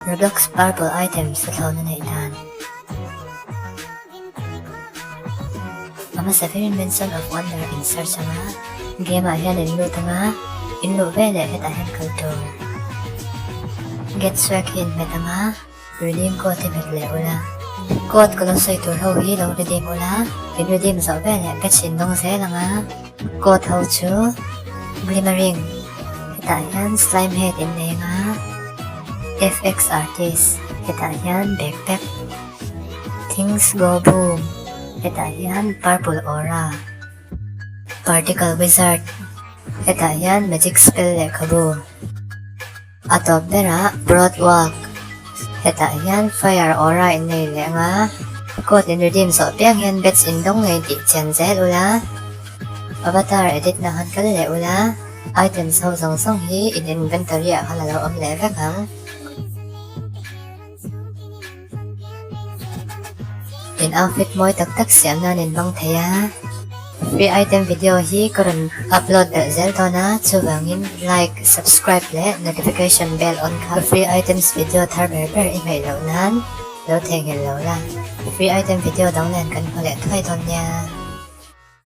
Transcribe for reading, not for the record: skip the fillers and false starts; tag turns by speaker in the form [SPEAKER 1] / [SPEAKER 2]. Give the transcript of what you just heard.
[SPEAKER 1] Roblox Purple Items a thlawhna neih dan. A hmasa berin Mansion of Wonder in search anga, game ah hian in lut anga, in luh veleh hetah hian kal tur. Get Swag hi in hmet anga, redeem code hi hmet leh ula. Code ka lo sawi tur ho hi lo redeem ula, in redeem zawh veleh batch in dawng zel anga, code ho chu Glimmering. Hetah hian slime head in nei anga, FX artist, hetah hian backpack, things go boom, hetah hian purple aura, particle wizard, hetah hian magic spell lehkhabu, a tawp berah broad walk, hetah hian fire aura in nei leh anga, code in redeem zawh piang hian bets in dawng ngei tih chian zel ula, avatar edit na han kal leh ula. Items ho zawng zawng hi in inventory ah khan a lo awm leh vek ang. In outfit mawi tak tak siam nan in hmang thei a. Free item video hi ka rawn upload belh zel dawn a, chuvangin like, subscribe leh notification bell on kha free items video thar ber ber i hmeih loh nan lo theihnghilh lo la. Free item video dang nen kan hmu leh thuai dawn nia.